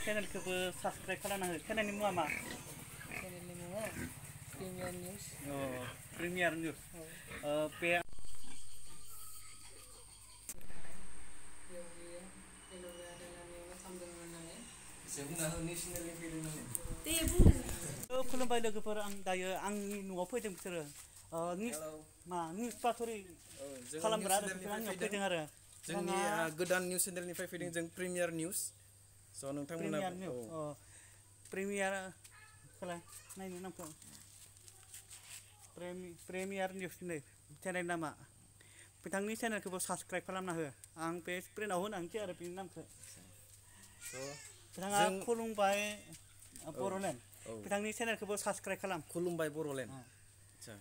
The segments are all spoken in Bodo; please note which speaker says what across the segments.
Speaker 1: चेनेलखौबो साबस्क्राइब खालामना हो चेनेलनि मुङा मा
Speaker 2: चेनेलनि मुङा प्रिमियार निउज
Speaker 1: प्रिमियार निउज बे खुलुमबाय लोगोफोर आं दायो आंनि न'आव फैदों बिसोरो निउस बाथरि खालामग्रा आरो बिसोर आंनियाव फैदों आरो
Speaker 3: जोंनि गोदान निउस चेनेलनिफ्राय फैदों जों प्रिमियार निउस स' नोंथांमोना
Speaker 1: प्रिमियार खालाम नायनो नामखौ प्रिमियार निउस नै चेनेल नामा बिथांनि चेनेलखौबो साबस्क्राइब खालामना हो आं बे स्क्रिनाव होनांसै आरो बिनि नामखौ बिथाङा खुलुमबाय बर'लेण्ड बिथांनि चेनेलखौबो साबस्क्राइब खालाम
Speaker 3: खुलुमबाय बर'लेण्ड आच्छा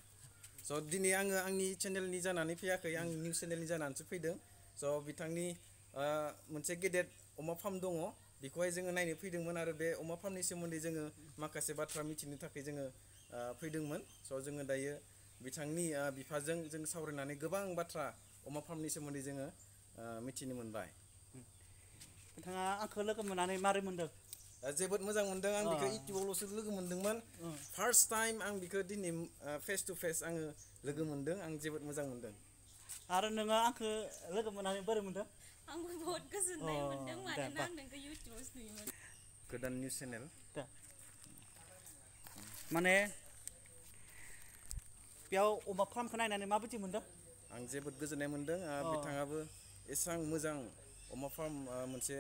Speaker 3: स' दिनै आङो आंनि चेनेलनि जानानै फैयाखै आं निउस चेनेलनि जानानैसो फैदों स' बिथांनि मोनसे गेदेर अमा फार्म दङ बेखौहाय जोङो नायनो फैदोंमोन आरो बे अमा फार्मनि सोमोन्दै जोङो माखासे बाथ्रा मिथिनो थाखाय जोङो फैदोंमोन स' जोङो दायो बिथांनि बिफाजों जों सावरायनानै गोबां बाथ्रा अमा फार्मनि सोमोन्दै जोङो मिथिनो मोनबाय
Speaker 1: बिथाङा आंखौ लोगो मोननानै मारै मोनदों
Speaker 3: जोबोद मोजां मोनदों आं बिखौ इउटिउबावल'सो लोगो मोन्दोंमोन फार्स्ट टाइम आं बिखौ दिनै फेस टु फेस आङो लोगो मोनदों आं जोबोद मोजां मोनदों
Speaker 1: आरो नोङो आंखौ लोगो मोननानै बोरै मोनदों
Speaker 2: आंबो बहुत गोजोननाय मोनदों मानोना आं नोंखौ इउटिउबावसो नुयोमोन
Speaker 3: गोदान निउस चेनेल
Speaker 1: माने बेयाव अमा फार्मखौ नायनानै माबायदि मोनदों
Speaker 3: आं जोबोद गोजोननाय मोनदों बिथाङाबो एसेबां मोजां अमा फार्म मोनसे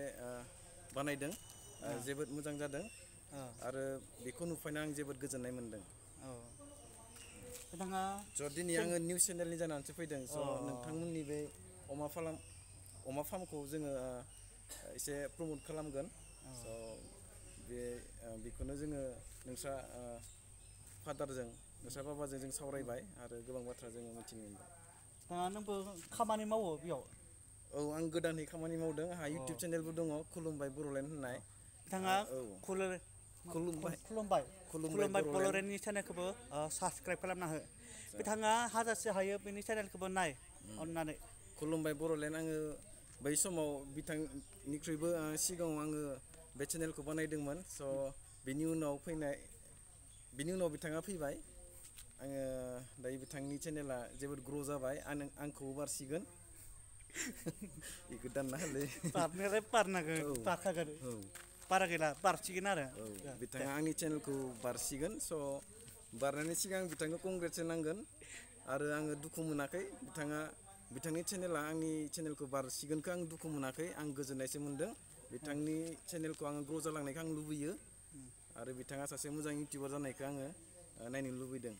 Speaker 3: बानायदों जोबोद मोजां जादों आरो बेखौ नुफायना आं जोबोद गोजोननाय मोनदों
Speaker 1: बिथाङा
Speaker 3: स' दिनै आङो निउस चेनेलनि जानानैसो फैदों स' नोंथांमोननि बे अमा फार्मखौ जोङो एसे प्रमट खालामगोन स' बेखौनो जोङो नोंस्रा फादारजों नोंस्रा बाबाजों जों सावरायबाय आरो गोबां बाथ्रा जोङो मिथिनो मोनबाय
Speaker 1: नोंबो खामानि मावो बेयाव
Speaker 3: औ आं गोदानै खामानि मावदों आंहा इउटिउब चेनेलबो दङ खुलुमबाय बर'लेण्ड होननाय
Speaker 1: बिथाङा खुलुमबाय बर'लेण्डनि चेनेलखौबो साबस्क्राइब खालामना हो बिथाङा हाजासे हायो बेनि चेनेलखौबो नाय अननानै
Speaker 3: खुलुमबाय बर'लेण्ड आङो बै समाव बिथांनिख्रुइबो सिगाङाव आङो बे चेनेलखौ बानायदोंमोन स' बिनि उनाव बिथाङा फैबाय आङो दायो बिथांनि चेनेला जोबोद ग्र' जाबाय आंखौ बारसिगोन बेखौ दानना होलै
Speaker 1: बारनायालाय बारखागोन बारा गैला बारसिगोन आरो
Speaker 3: बिथाङा आंनि चेनेलखौ बारसिगोन स' बारनायनि सिगां बिथांखौ कंग्रेट्स होनांगोन आरो आङो दुखु मोनाखै बिथांनि चेनेला आंनि चेनेलखौ बारसिगोनखौ आं दुखु मोनाखै आं गोजोननायसो मोनदों बिथांनि चेनेलखौ आङो ग्र' जालांनायखौ आं लुबैयो आरो बिथाङा सासे मोजां इउटिउबार जानायखौ आङो नायनो लुबैदों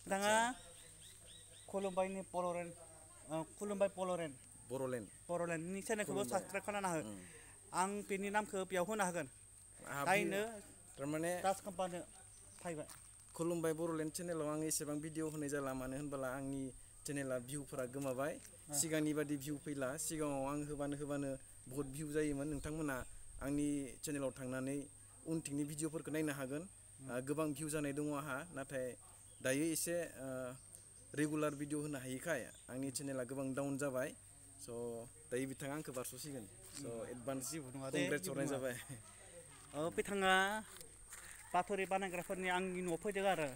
Speaker 1: बिथाङा खुलुमबाय बर'लेण्डनि चेनेलखौबो साबस्क्राइब खालामना हो आं बेनि नामखौ बेयाव होनो हागोन दायनो
Speaker 3: थारमाने
Speaker 1: राजखाम्पानो फैबाय
Speaker 3: खुलुमबाय बर'लेण्ड चेनेलाव आं एसेबां भिडिअ होनाय जाला मानो होनबोला आंनि चेनेला भिउफोरा गोमाबाय सिगांनि बादि भिउ फैला सिगाङाव आं होबानो बहुत भिउ जायोमोन नोंथांमोना आंनि चेनेलाव थांनानै उनथिंनि भिडिअफोरखौ नायनो हागोन गोबां भिउ जानाय दङ आंहा नाथाय दायो एसे रेगुलार भिडिअ होनो हायिखाय आंनि चेनेला गोबां डाउन जाबाय स' दायो बिथाङा आंखौ बारस'सिगोन स' एडभान्स कंग्रेट्स हरनाय जाबाय
Speaker 1: बिथाङा बाथरि बानायग्राफोरनि आंनि न'आव फैदों आरो